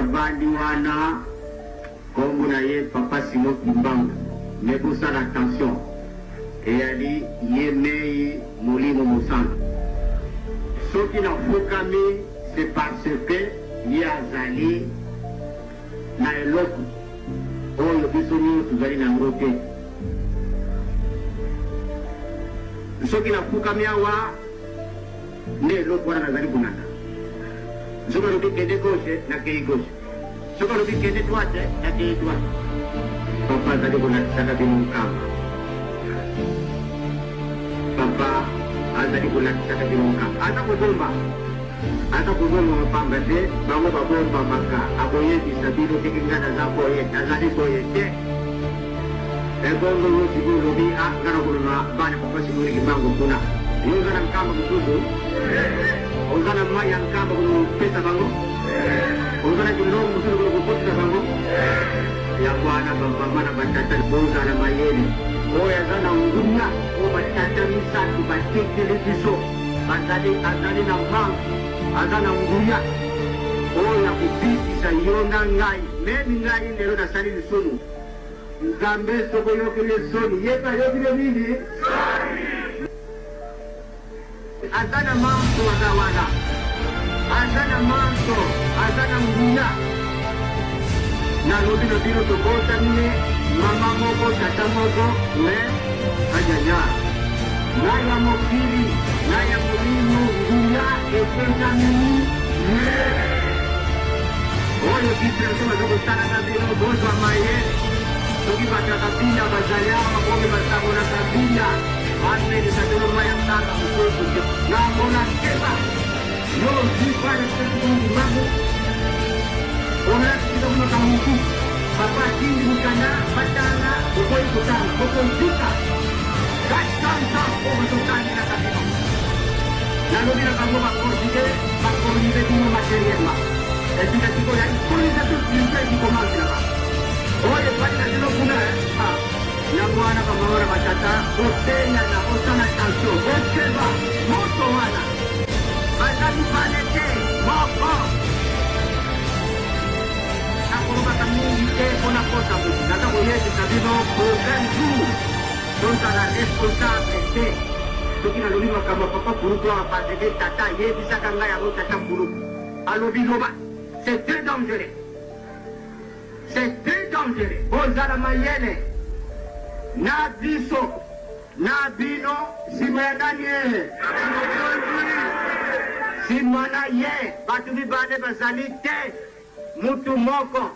Oyo avandi wana, kombo na ye Papa Simon Kimbangu. Mais bosala attention, eyali ye mei Molimo Mosantu. Soki nafukami, c'est parce que ye azali na eloko oyo biso nyonso tozali na yango te. Soki nafukami awa, nde eloko wana nazali kolanda. Soki alobi kende gauche, nakei gauche. Soki alobi kende droite, nakei droite. Papa azali kolakisaka bino Nkamba. Papa azali kolakisaka bino Nkamba. Aza kobomba. Aza kobombama pamba te, bango babombamaka. Akoyebisa bino ndenge ngai naza boye, nazali boye te. Ebongo yo sikoyo olobi ah nga nakomema bana papa Simoni Kimbangu kuna. Yo oza na Nkamba mosusu? Oza na mayi ya Nkamba kopesa bango? Oza na biloko mosusu kokotisa bango? Yango wana ba mama na ba tata bozala mayele. Oyo aza na nguya oyo ba tata misatu batikeli biso bazali azali na manque aza na nguya oyo ya kobikisa yo na ngai. Meme ngai lelo nasali lisumu. Nzambe soki oyokeli ye soni, ye pe ayokeli yo nini? Soni! Aza na manso aza wana, aza na manso, aza na nguya. Nalobi na bino tobotami ne mama moko tata moko mais ayaya na ya mokili na ya molimo nguya epesami ye. Oyo distraction baza kosala na bino bozwa mayele. Soki bato ya Kabinda bazali awa bomema sango na Kabinda bamelisa bino mai ya nkaka mosusu te. Na Angola keba yo ozwi bana mbangu olakisa kuna makambo mosusu. Papa atindi mokanda batanga bokoyi kotanga bokozika 400 ans oyo bazotangelaka bino. Nalobi na bango ba portugais ba coloniser bino materiellement et puis na sikoyo ya colonisation spirituelle qui commence là-bas. Oyo efandi na bino kuna ah, yango wana ba mama na ba tata boteyana, bosala attention, bokeba moto wana baza mibale te, moko. Nakolobaka mingi te mpo nakosa moto, naza koyebisa bino prochain jour Tozala responsable te soki nalobi makambo ya papa kulutu awa parce que tata ayebisaka ngai yango tata kulutu alobi loba c'est très dangereux c'est très dangereux bozala mayele na biso na bino nsima ya nani ye nsima na ye bato mibale bazali te mutu moko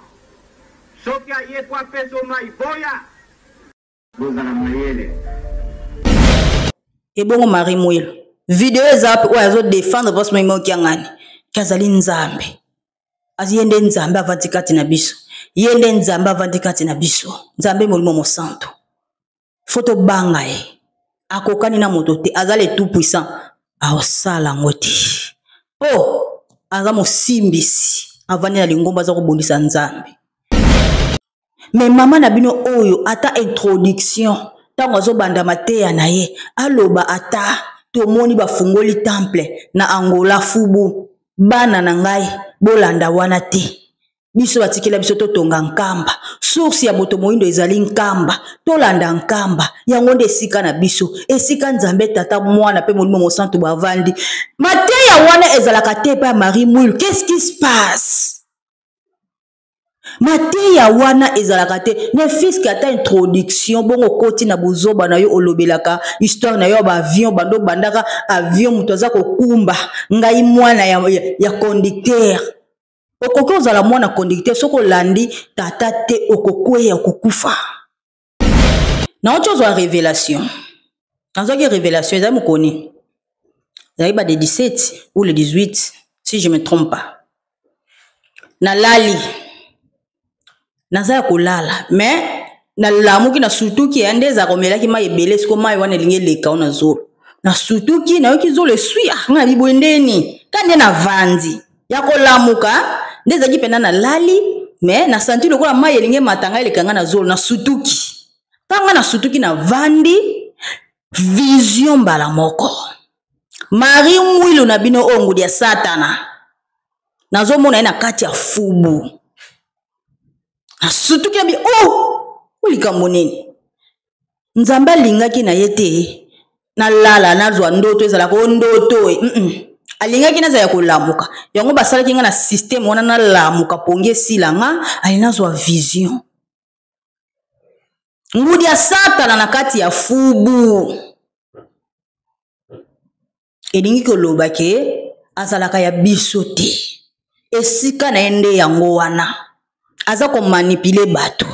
soki aye po apesa yo mai boya Bozala mayele. Ebongo Marie Mwilu video eza wapi oyo azo defendre boss Mimi Kiangani ke azali Nzambe ye nde Nzambe avandi kati na biso ye nde Nzambe avandi kati na biso Nzambe Molimo Mosantu fo tobanga ye akokani na moto te aza le tout puissant aosala yango te mpo aza mosimbisi avandi na lingomba aza kobundisa Nzambe Me mama na bino oyo ata introduction ntango azobanda mateya na ye aloba ata tomoni bafungoli temple na Angola fubu bana na ngai bolanda wana te biso batikela biso totonga nkamba source ya moto moindo ezali nkamba tolanda nkamba yango nde esika na biso esika nzambe tata mwana mpe molimo mosantu bavandi mateya wana ezalaka te epai ya marie mwilu qu'est-ce qui se passe Mateya wana ezalaka te ne fiske ata introduction bongo okoti na buzoba na yo olobelaka histoire na yo ya baavion banda obandaka avion moto aza kokumba ngai mwana ya, ya, ya conducteur okoki ozala mwana conducteur soki olandi tata te okokweya okokufa Nauti ozwa revelation. Nazwaki revelation ezali mokoni. Ezali ba de 17 ou le 18 si je me trompe pas. Nalali. Naza ya kolala mais nalamuki nasutuki ya nde ezalaka omelaki mai ebele siko mai wana elingi eleka ona zolo nasutuki nayoki zolo eswi ah ngai nabi boye ndeni ka nde navandi ya kolamuka nde ezalaki mpenza nalali me nasanti lokola mai elingi emata ngai eleka ngai na zolo nasutuki ntango ngai nasutuki navandi vision mbala moko marie mwilu na bino oyo ngudi ya satana. Nazomona ye na kati ya fubu. Nasutuki na bi oh! O likambo nini? Nzambe alingaki na ye te nalala nazwa ndoto ezalaka o ndoto e. Mm -mm. Alingaki nazala ya kolamuka. Yango basalaki nga na système wana nalamuka pongi esila nga, ali nazwa vision. Ngudi ya Satana na kati ya fubu. Elingi koloba ke azalaka ya biso te. Esika na ye nde yango wana. Aza komanipule bato.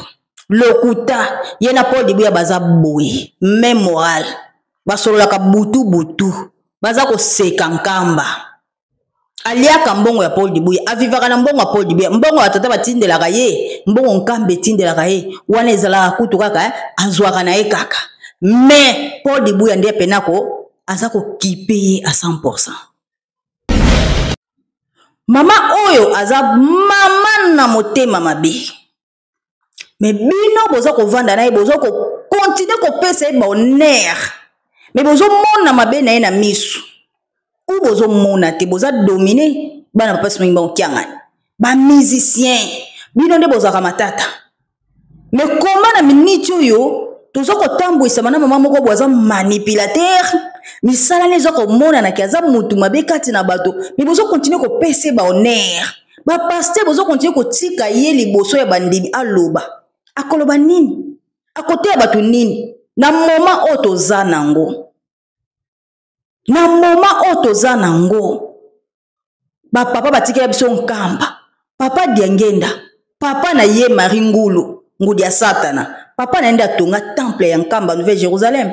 Lokuta, ye na Paul Dibuya baza boye, même moral. Basololaka butu butu. Baza koseka nkamba. Aliaka mbongo ya Paul Dibuya, avivaka na mbongo ya Paul Dibuya, mbongo ya tata batindelaka ye, mbongo nkamba etindelaka ye, wana ezalaka kutu kaka azwaka na ye kaka. Mais Paul Dibuya nde pena ko aza kokipe ye à 100%. Mama oyo aza mama na motema mabe. Mais bino boza kovanda na ye, boza ko continuer kopesa ye ba honneur. Mais bozomona mabe na ye na misu. Ou bozomona te, boza dominer bana papa Simon Kimbangu Kiangani. Ba musiciens, bino nde bozalaka matata. Mais comment na minute oyo toza kotambwisama na mama moko boye aza manipulateur, misala ne eza komonana ke aza mutu mabe kati na bato, mais bozo continuer kopesa ye ba honneur. Ba pasteur bozo continuer kotika ye liboso ya bandimi aloba. Akoloba nini? Akoteya bato nini? Na moment oyo toza nango. Na moment oyo toza nango. Ba papa batikela biso nkamba. Papa Diangenda, papa na ye Marie Ngulu, ngudi ya Satana. Papa na ye nde atonga temple ya Nkamba, Nouvelle Jérusalem.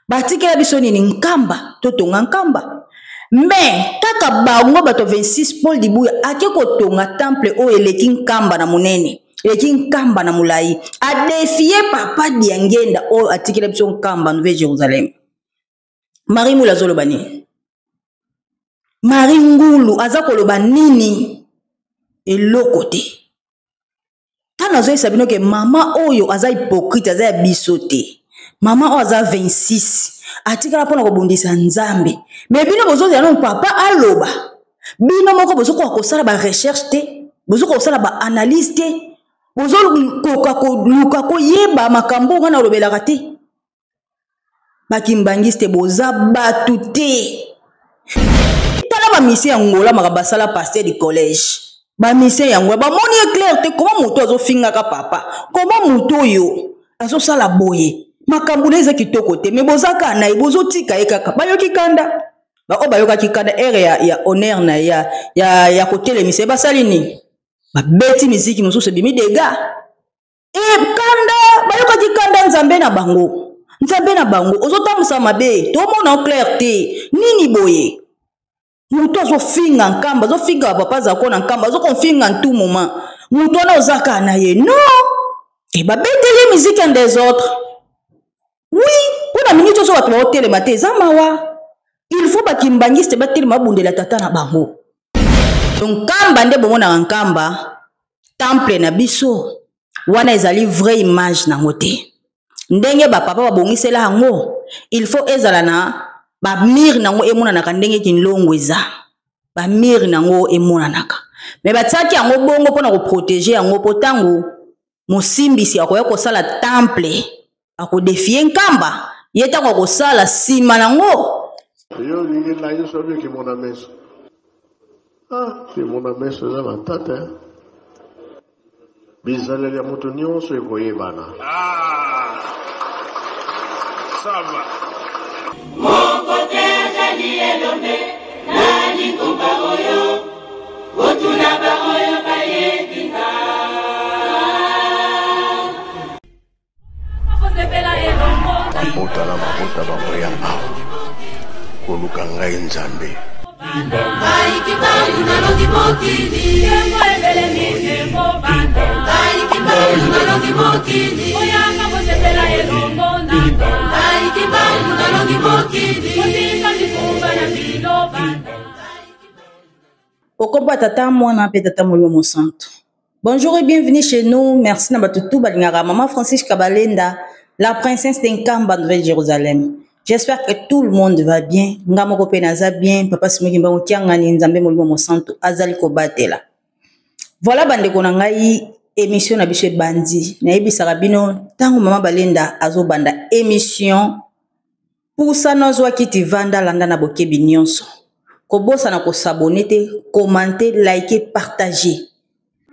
Batikela biso nini? Nkamba, totonga Nkamba. Mais kaka bango bato 26 Paul Dibuya ake kotonga temple oyo eleki Nkamba na monene, eleki Nkamba na molai. A défier papa Diangenda oyo atikela biso Nkamba, Nouvelle Jérusalem. Marie Ngulu azoloba nini? Marie Ngulu aza koloba nini? Eloko te. Tango azoyebisa bino ke mama oyo aza hypocrite, aza ya biso te. Mama oyo aza 26, atikala mpona kobundisa Nzambe. Mais bino bozozela nanu papa aloba. Bino moko bozokoka kosala ba recherche te, bozokoka kosala ba analyse te, bozokoka koluka koyeba makambo oyo nga nalobelaka te. Bakimbangiste boza batu te. Tala ba mission ya Angola maka basala pasteur du collège. Ba mission ya Angola bamoni ye clair te comment moto azofingaka papa, comment moto oyo azosala boye. Makambo na eza kitoko te, mais boza kaka na ye, bozotika ye kaka. Bayoki kanda. Ba oyo bayokaki kanda ere ya honneur na ya kotelemisa ye basali nini? Babeti miziki mosusu ebimi dégâts. E kanda, bayokaki kanda Nzambe na bango. Nzambe na bango, ozotambusa mabe, tomona clair te. Nini boye? Moto azofinga Nkamba, azofinga papa Zako na Nkamba, azokofinga tout moment. Moto wana oza kaka na ye. Non! E babeteli ye musique en désordre. Oui, mpo na minute ozo bato baotelema te, eza mawa. Il faut ba kimbangiste batelema babundela tata na bango. Donc Nkamba nde bomonaka Nkamba, temple na biso wana ezali vraie image nango te. Ndenge ba papa babongisela yango, il faut ezala na ba mur nango emonanaka ndenge kinlongo eza. Ba mur nango emonanaka. Mais batiaki yango bongo mpona koprotéger yango po tango mosimbisi akoya kosala temple, akodefie Nkamba, ye tango akosala nsima nango. Yo olingi ngai nyonso obi kimona meso. Ah, kimona meso eza matata. Eh? Bizaleli ya moto nyonso ekoyebana. Ah, ça va. Moko te azali elombe na lingomba oyo, kotuna baoyo bayebi nga. Mabota na mabota bakoya awa koluka ngai Nzambe. Okomba tata mwana pe tata molimo mosantu. Bonjour et bienvenue chez nous. Merci na batu tout balingaka maman Francis Kabalenda, la princesse de Nkamba, Nouvelle Jérusalem. J'espère que tout le monde va bien. Nga moko pe naza bien. Papa Simon Kimbangu Kiangani, Nzambe Molimo Mosantu azali kobatela. Voilà bandeko na ngai, émission na biso ebandi. Nayebisaka bino ntango mama Balenda azobanda émission, pusana ozwa kiti, vanda, landa na bokebi nyonso. Kobosana kosabone te, commenter, liker, partager.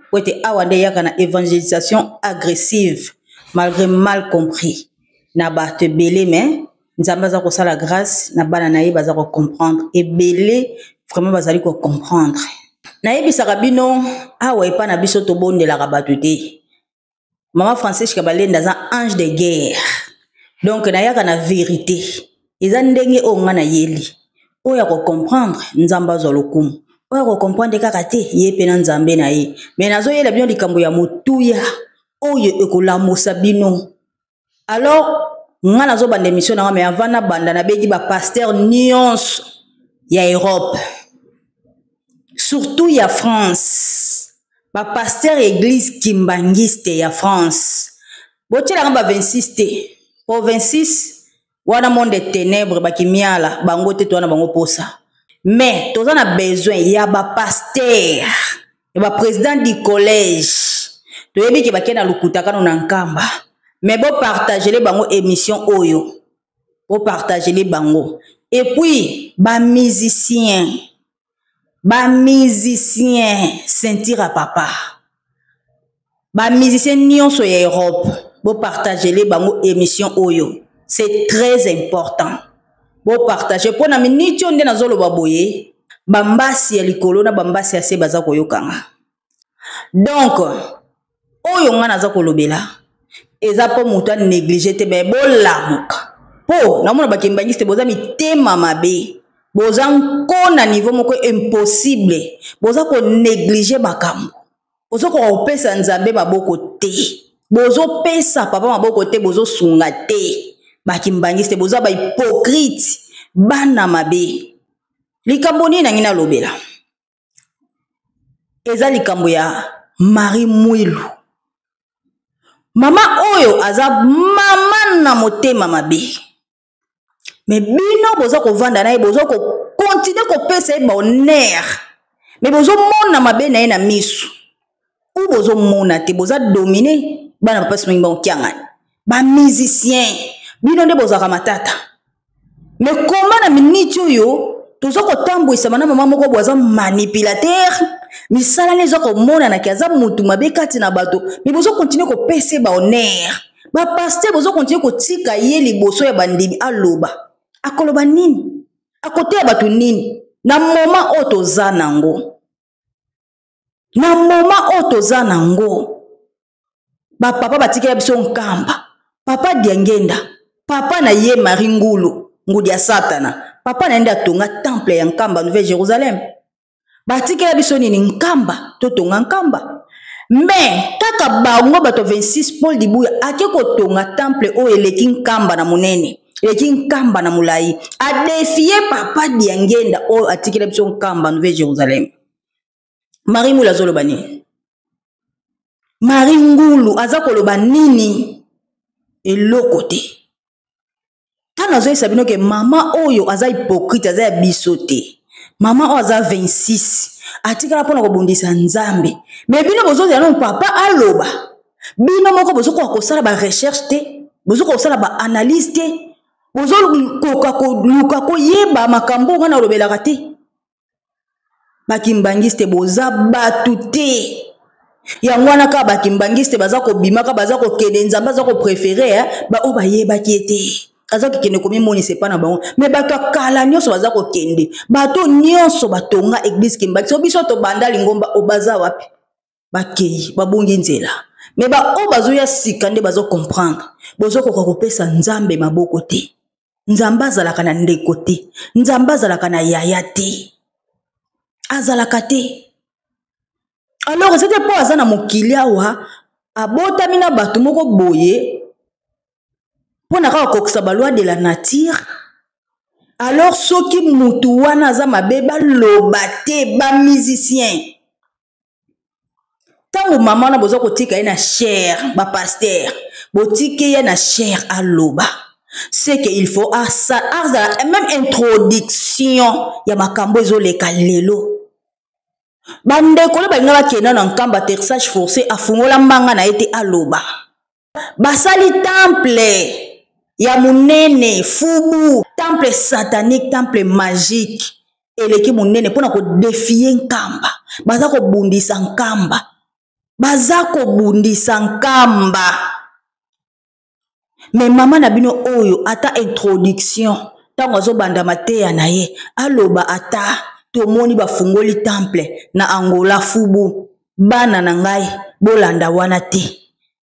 Po ete awa nde eyaka na évangélisation agressive, malgré mal compris na bato ebele, mais Nzambe aza kosala grâce na bana na ye, baza kocomprendre ebele, vraiment bazali kocomprendre. Nayebisaka bino awa epa na biso tobondelaka bato te. Mama Francisca Balenda aza ange de guerre, donc nayaka na vérité. Eza ndenge oyo nga nayeli, oyo akocomprendre Nzambe azwa lokumu, oyo akocomprendre kaka te ye mpe na Nzambe na ye. Mais nazoyela bino likambo ya motuya oyo ekolamusa bino. Alors nga nazobanda émission na nga, mais avant nabanda, nabengi bapasteur nyonso ya Europe, surtout ya France, bapasteur ya église kimbangiste ya France. Botielanga ba 26 te, po 26 wana monde de ténèbres, bakimiala bango te, towana bango posa. Mais toza na besoin ya bapasteur, ya baprésident du collège. Toyebi ke bakei na lokuta kano na Nkamba, mais bopartagele bango émission oyo, bopartagele bango. Et puis bamusicien, bamusicien ceinture ya papa, bamusicien nyonso ya Europe, bopartagele bango émission oyo, c'est très important. Bopartage mpo na miniti oyo nde nazoloba boye, bambasi ya likolo na bambasi ya se baza koyokanga. Donc oyo nga naza kolobela eza mpo moto anéglige te, me bolamuka, mpo namona bakembangisi te, boza mitema mabe, boza nko na niveau moko impossible, boza konéglige makambo, bozokoka kopesa Nzambe maboko te, bozopesa papa maboko te, bozosunga te. Bakimbangisi te, boza bahypocrite, bana mabe. Likambo nini nangi nalobela eza likambo ya Marie Mwilu. Mama oyo aza mama na motema mabe, me bino boza kovanda na ye, boza kokontinue kopesa ye bahonneur, me bozomona mabe na ye na misu ou bozomona te, boza domine bana papa Simon Kimbangu Kiangani. Bamusicien bino nde bozalaka matata, me koma na miniti oyo toza kotambwisama na mama moko bo aza manipulateur, misala ne eza komonanaki aza motu mabe kati na bato, me bozokontinue kopesa ye bahonneur. Bapaster bozokontinue kotika ye liboso ya bandimi, aloba, akoloba nini, akoteya bato nini na moma oyo toza nango, na moma oyo toza nango. Bapapa batikela biso Nkamba, papa Diangenda, papa na ye Marie Ngulu, ngudi ya Satana, papa na ye nde atonga temple ya Nkamba, Nouvelle Jérusalem. Batikela biso nini? Nkamba, totonga Nkamba. Me kaka bango bato 26, Paul Dibuya ake kotonga temple oyo eleki Nkamba na monene, eleki Nkamba na molai, adefie papa Diangenda oyo atikela biso Nkamba, Nouvelle Jérusalem. Marie Mulu azoloba nini? Marie Ngulu aza koloba nini? Eloko te. Ntango azoyesa bino ke mama oyo aza hypocrite, aza ya biso te, mama oyo aza 26, atikala mpona kobundisa Nzambe. Me bino bozozela nano papa aloba, bino moko bozokoka kosala barecherche te, bozokoka kosala baanalyse te, bozokoka koluka koyeba makambo oyo ngai nalobelaka te. Bakimbangiste boza bato te, yango wana kaka bakimbangiste baza kobimaka, baza kokende. Nzambe aza koprefere baoyo bayebaki ye te, aza kokende komimonisa epa na bango. Me bato ya kala nyonso baza kokende, bato nyonso batonga eglise kimbangiste, o biso tobanda lingomba, o baza wapi? Bakei, babungi nzela. Me baoyo bazoya sika nde bazokomprendre. Bozokoka kopesa Nzambe maboko te. Nzambe azalaka na ndeko te, Nzambe azalaka na yaya te, azalaka te. Alors eza te mpo aza na mokili awa, abotami na bato moko boye mpo na kaka kokokisa baloi de la nature. Alors soki mutu wana aza mabe, baloba te. Bamusicien, ntango mama wana boza kotika ye na chere, bapaster botike ye na chere aloba. C'est que il faut azala même introduction ya makambo ezoleka lelo. Bandeko oyo balinga bakenda na Nkamba, atterrissage forcé, afungola mbanga na ye te aloba. Basali temple ya monene fubu, temple satanique, temple magique eleki monene mpona kodefie Nkamba. Baza kobundisa Nkamba, baza kobundisa Nkamba. Me mama na bino oyo ata introduction ntango azobanda mateya na ye aloba ata tomoni bafungoli temple na Angola fubu, bana na ngai bolanda wana te,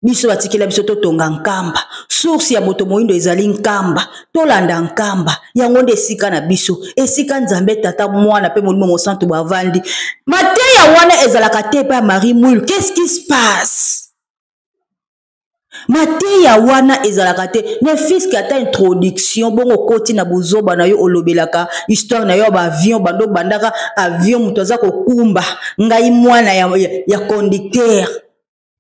biso batikela biso totonga Nkamba, source ya moto moyindo ezali Nkamba, tolanda Nkamba, yango nde esika na biso, esika Nzambe Tata, Mwana mpe Molimo Mosantu bavandi. Mateya wana ezalaka te epai ya Marie Mwilu. Qu'est-ce qui se passe? Mateya wana ezalaka te, ne fiske ata introduction. Bongo okoti na bozoba na yo, olobelaka histoire na yo ya baavion, bando obandaka avion, moto aza kokumba ngai mwana ya conducteur.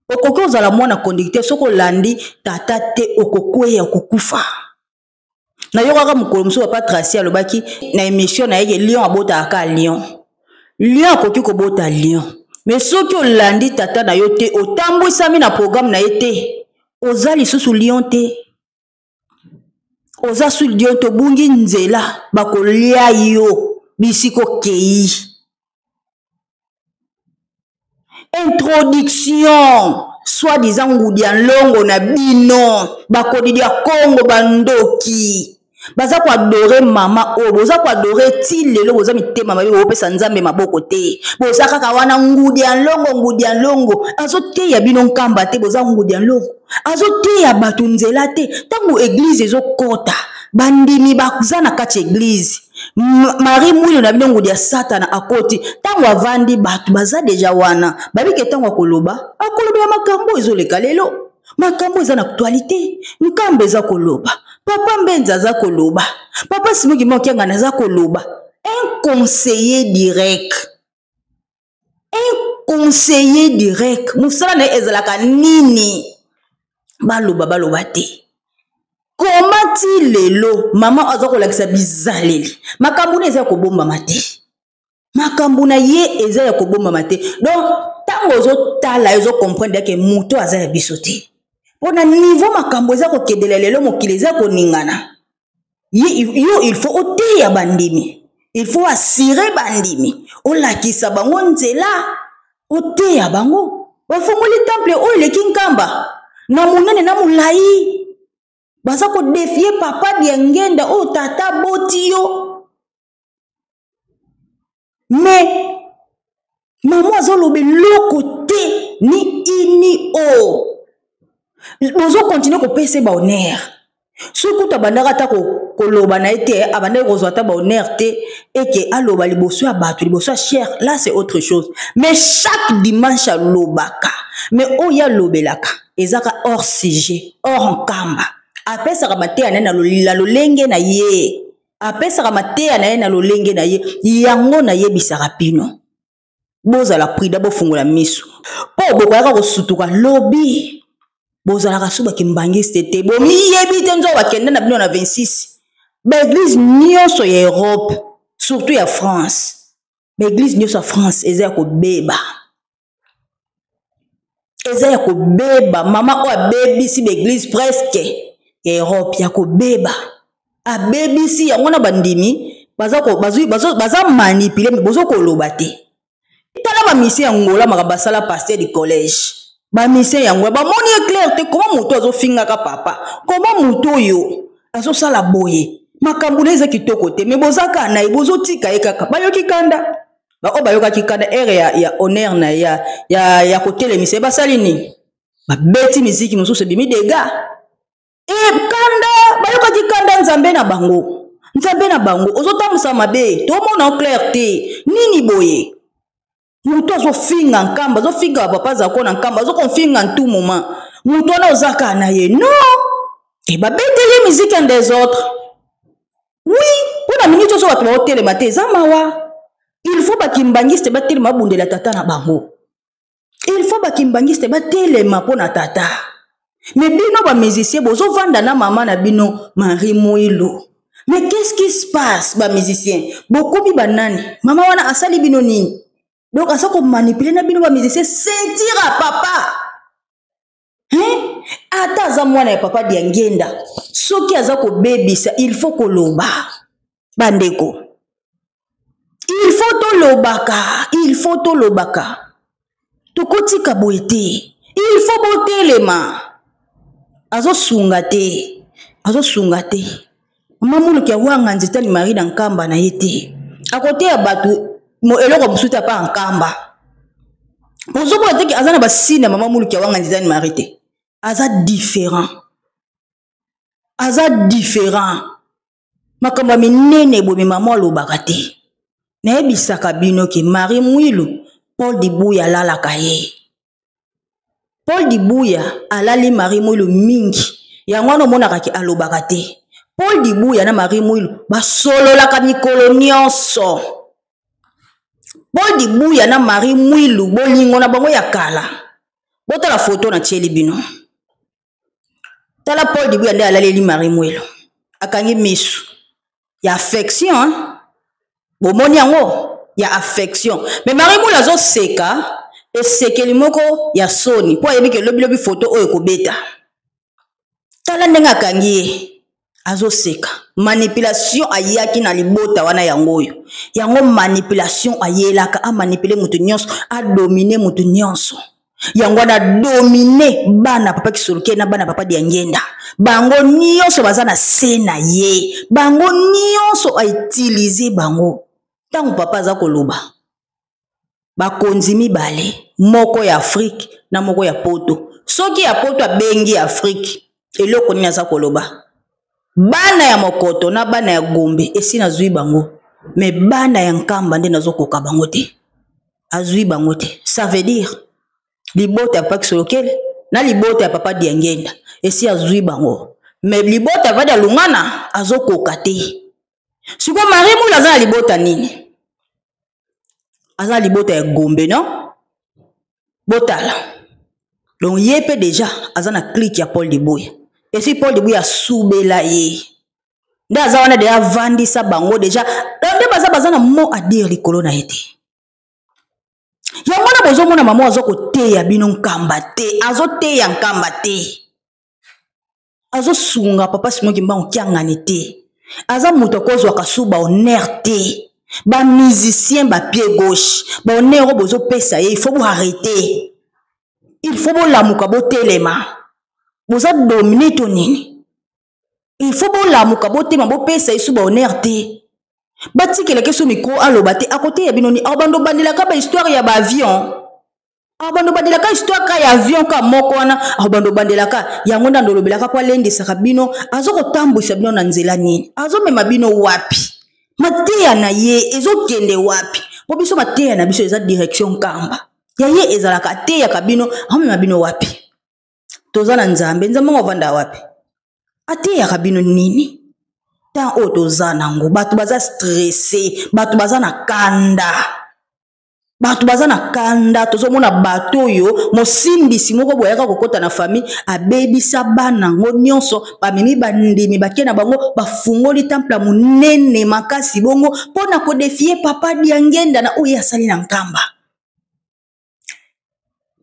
Okoki ozala mwana conducteur, soki olandi tata te okokweya, okokufa. Nayokaka mokolo mosusu papa Tracy alobaki na émission na ye ke lion abotaka ka lion, lion akoki kobota lion, mais soki olandi tata na yo te, otambwisami na programme na ye te, oza lisusu lion te, oza su lion te, obungi nzela, bakolia yo bisika okei. Introduction soi-disant ngudi ya nlongo na bino, bakodidi ya Kongo, bandoki baza koadore mama oyo, boza koadore ti lelo, boza mitema mabe, bopesa Nzambe maboko te, boza kaka wana ngudi ya nlongo, ngudi ya nlongo azoteya bino Nkamba te, boza ngudi ya nlongo azoteya bato nzela te. Ntango eglize ezokɔta, bandimi baza na kati ya eglize, Marie Mwilo na bino ngudi ya Satana akoti, ntango avandi bato baza deja wana, babike ntango akoloba, akolobela makambo ezoleka lelo, makambo eza na actualité. Nkamba eza koloba, papa Mbenza aza koloba, papa Simoki Mokiangana aza koloba. Un conseiller direct, un conseiller direct, mosala na ye ezalaka nini? Baloba baloba te. Koma ti lelo mama aza kolakisa bizaleli, makambo na eza ya kobombama te, makambo na ye eza ya kobombama te. Donc ntango ozotala, ozocomprendre ke moto aza ya biso te, mpo na niveau makambo eza kokendela lelo, mokili eza koningana. Yo il faut oteya bandimi, il faut assurer bandimi, olakisa bango nzela, oteya bango. Bafungoli temple oyo eleki Nkamba na monene na molai, baza kodefie papa Diangenda oyo tata boti yo. Me mama azoloba eloko te, ni i ni o. Bozokontinue kopesa ye bahonneur. Soki kutu abandaka ata koloba na ye te, abandaki kozwa ata bahonneur te, eke aloba liboso ya bato, liboso ya cher, là c'est autre chose. Mais chaque dimanche alobaka, mais oyo alobelaka ezaka hors sujet, hors Nkamba. Apesaka mateya na ye na lolenge na ye, apesaka mateya na ye na lolenge na ye. Yango nayebisaka bino, bozala prida, bofungola miso, mpo bokoyaka kosutuka lobi. Bozalaka so bakimbangiste te, bomiyebi te. Nzoka bakende na bino na 26 baeglise nyonso ya Europe, surtout ya France. Baeglise nyonso ya France eza ya kobeba, eza ya kobeba. Mama oyo abebisi baeglise presque ya Europe ya kobeba, abebisi yango na bandimi baza, baza, baza manipule. Me bozo koloba te. Tala bamisien ya Ngola, makambo basala pasteur du collège. Bamisien yango bamoni ye clair te. Koma moto azofingaka papa, koma moto oyo azosala boye, makambo na eza kitoko te. Me boza kaka na ye, bozotika ye kaka. Bayoki kanda, baoyo bayokaki kanda ere ya honneur na ya kotelemisa ye, basali nini? Babeti miziki mosusu, ebimi dega e kanda, bayokaki kanda. Nzambe na bango, Nzambe na bango, ozotambusa mabe, tomona clair te. Nini boye? Moto azofinga Nkamba, azofinga papa Zako na Nkamba, azokofinga ntu moment, moto wana oza kaka na ye non. E babeteli musique en désordre, oui, mpo na miniti oso bato baotelema te, eza mawa. Il faut bakimbangiste batelema, babundela tata na bango. Il faut bakimbangiste batelema mpo na tata. Me bino bamusicien bozovanda na mama na bino Marie Mwilu, mais qu'est-ce qui se passe? Bamusicien bokomi banani? Mama wana asali bino nini? Donc aza komanipule na bino bamusicien. Ceinture ya papa, hein? Ata aza mwana ya papa Diangenda, soki aza kobebisa, il faut koloba. Bandeko, il faut tolobaka, il faut tolobaka. Tokotika boye te, il faut botelema. Azosunga te, azosunga te. Mama Muluki awanga nzetani Marie na nkamba na ye te, akoteya bato eloko mosusu te apa nkamba. Ozomona teke aza na basine ya mama Muluki awanga nzetani Marie te, aza différent, aza différent. Makambo ya minene boye, mama alobaka te. Nayebisaka bino ke Marie Mwilu, Paul Dibuya alalaka ye. Paul Dibuya alali Marie Mwilu mingi, yango wana omonaka ke alobaka te. Paul Dibuya na Marie Mwilu basololaka mikolo nyonso. Paul Dibuya na Marie Mwilu, bolingo na bango ya kala. Botala foto na tieli bino. Tala Paul Dibuya nde alaleli Marie Mwilu, akangi misu ya affection, hein? Bomoni yango ya affection. Mais Marie Mwilu azoseka esekeli moko ya soni mpo ayebi ke lobilobi foto oyo ekobeta. Tala ndenge akangi ye, azoseka. Manipulation ayaki na libota wana, yango oyo yango manipulation ayelaka, amanipule moto nyonso, adomine moto nyonso. Yango wana domine bana papa Kisoloke na bana papa Diangenda, bango nyonso baza na se na ye, bango nyonso autilize bango. Ntango papa aza koloba, bakonzi mibale, moko ya Afrique na moko ya Poto, soki ya Poto abengi Afrique, eloko nini aza koloba? Bana ya Mokoto na bana ya Gombe esi nazwi bango, me bana ya Nkamba nde nazokoka bango te. Azwi bango te, ça veut dire libota ya papa Kisolokele na libota ya papa Diangenda esi azwi bango, me libota ya papa Dialungana azokoka te. Sikoyo Marie Mula aza na libota nini? Aza na libota ya Gombe, non? Botala, donc ye mpe deja aza na clique ya Paul Dibuya. Esi Paul Dibuya asubela ye nde aza wana deja, avandisa bango deja, nde baza na mot à dire likolo na ye te. Yango wana bozomona mama aza koteya bino nkamba te, azoteya nkamba te, azosunga papa Simon Kimbangu Kiangani te. Aza moto akozwaka su bahonneur te. Bamusicien bapied gauche, bahonneur oyo bozopesa ye, il faut boarrete, il faut bolamuka, botelema. Boza domine to nini? Il faut bolamuka, botema, bopesa ye su bahonneur te. Batikelaka so micro aloba te, akoteya bino ni abando bandelaka bahistoire ya baavion, abando bandelaka histoire ka ya avion ka moko wana, abando bandelaka yango nde andolobelaka mpo alendisaka bino. Aza kotambwisa bino na nzela nini? Azomema bino wapi? Mateya na ye ezokende wapi? Mpo biso mateya na biso eza direction Nkamba, ya ye ezalaka ateyaka bino, amema bino wapi? Toza na Nzambe, Nzambe ngo avanda wapi? Ateyaka bino nini? Ntango oyo toza nango, bato baza stresse, bato baza na kanda, bato baza na kanda. Tozomona bato oyo mosimbisi moko boyaka kokɔta na famille, abebisa bana yango nyonso, bamemi bandimi bake na bango, bafungoli temple ya monene makasi bongo mpo na kodefie papa Diangenda na oyo asali na Nkamba,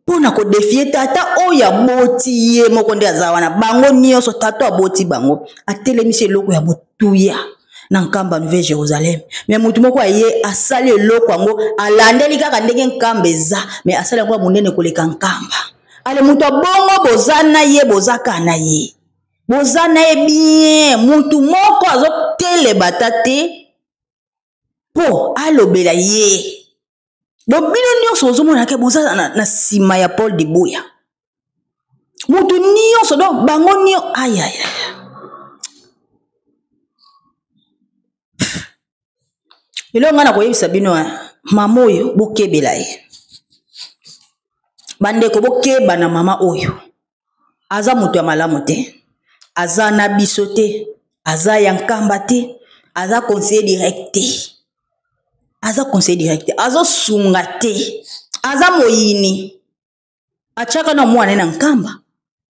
mpo na kodefie tata oyo aboti ye moko nde aza wana. Bango nyonso tata aboti bango, atelemisi eloko ya motuya na Nkamba, Nouvelle Jérusalem. Me motu moko aye asali eloko yango, alandeli kaka ndenge Nkamba eza, me asali yango ya monene koleka Nkamba. Ale moto abongo, boza na ye, boza kaka na ye, boza na ye bien. Motu moko azoteleba ta te mpo alobela ye. Donc bino nyonso bozomona ke boza na nsima ya Paul Dibuya, motu nyonso, donc bango nyonso, ayaya. Eloko ngai na koyebisa bino, mama oyo bokebela ye. Bandeko, bokeba na mama oyo, aza moto ya malamu te, aza na biso te, aza ya Nkamba te, aza conseiller direct te, aza conseiller direct te, azosunga te, aza moyini. Atiaka na mwana na Nkamba.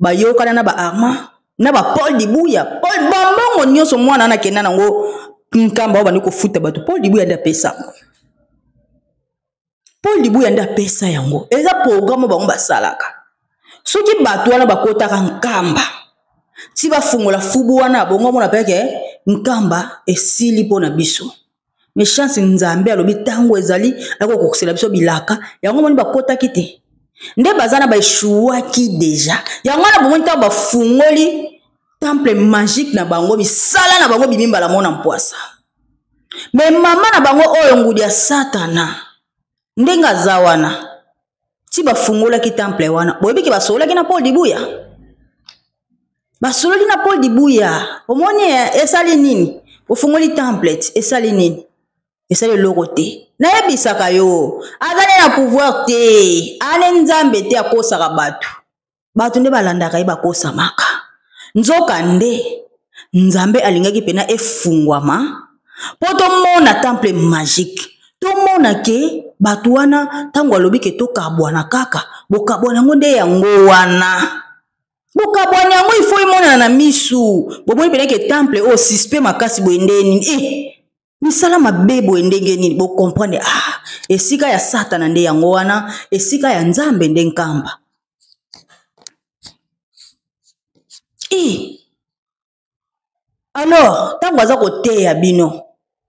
Bayokana na ba Armand na ba Paul Dibuya, Paul bambongo nyonso mwana wana akenda nango Nkamba oyo bandi kofuta bato, Paul Dibuya nde apesa yango. Paul Dibuya nde apesa yango. Eza programme bango basalaka. Soki bato wana bakotaka Nkamba ti bafungola fubu wana, bongo mona peke Nkamba esili mpo na biso. Mais chance Nzambe alobi ntango ezali akokokisela biso bilaka yango, moni bakotaki te nde baza na baeshuwaki deja. Yango wana bomoni ntango bafungoli temple magique na bango, misala na bango bimi mbala mona mpwasa. Me mama na bango oyo ngudi ya Satana ndenge aza wana, ti bafungolaki temple wana, boyebi ke basololaki na Paul Dibuya, basololi na Paul Dibuya. Omoni esali nini? Ofungoli temple esali nini? Esali eloko te. Nayebisaka yo, aza nde na pouvoir te, ane Nzambe te, akosaka bato. Bato nde balandaka ye, bakosamaka. Nzoka nde Nzambe alingaki mpena efungwama mpo tomona temple magique, tomona ke bato wana ntango alobi ke tokabwana kaka, bokabwana yango nde yango wana, bokabwani yango ifo emonana na misu. Bomoni mpena ke temple oyo suspect makasi boye nde nini? Misala mabe boye ndenge nini? Bokomprendre, esika ya Satana nde yango wana, esika ya Nzambe nde Nkamba. Alors ntango aza koteya bino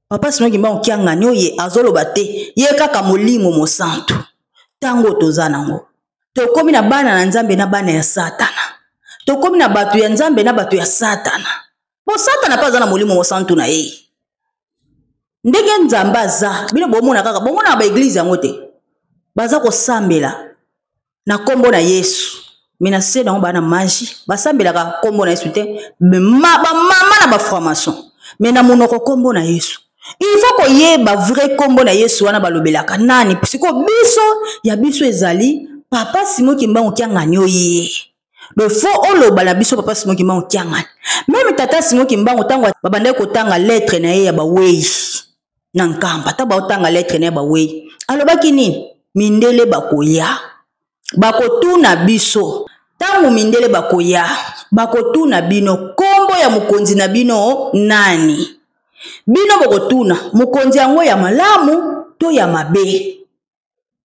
papa Simon Kimbangu Kiangani oye azoloba te, ye kaka Molimo Mosantu. Ntango toza nango, tokomi na bana na Nzambe na bana ya Satana, tokomi na bato ya Nzambe na bato ya Satana. Po Satana mpe aza na Molimo Mosantu na ye ndenge Nzambe aza. Bino bomona kaka, bomona ba eglize yango te, baza kosambela na nkombo na Yesu, me na se nango baa na magie. Basambelaka nkombo na Yesu te, bamama na bafranc-maçon, me na monoko nkombo na Yesu. Il faut koyeba vrai nkombo na Yesu wana balobelaka nani. Sikoyo biso ya biso ezali papa Simon Kimbangu Kiangani oye. Le faut oloba na biso papa Simon Kimbangu Kiangani. Meme tata Simon Kimbangu, ntango babandaki kotanga lettre na ye ya bawei na Nkamba, ntango baotanga lettre na ye ya bawei, alobaki nini? Mindele bakoya, bakotuna biso. Ntango mindele bakoya, bakotuna bino nkombo ya mokonzi na bino nani. Bino bokotuna mokonzi yango ya malamu to ya mabe.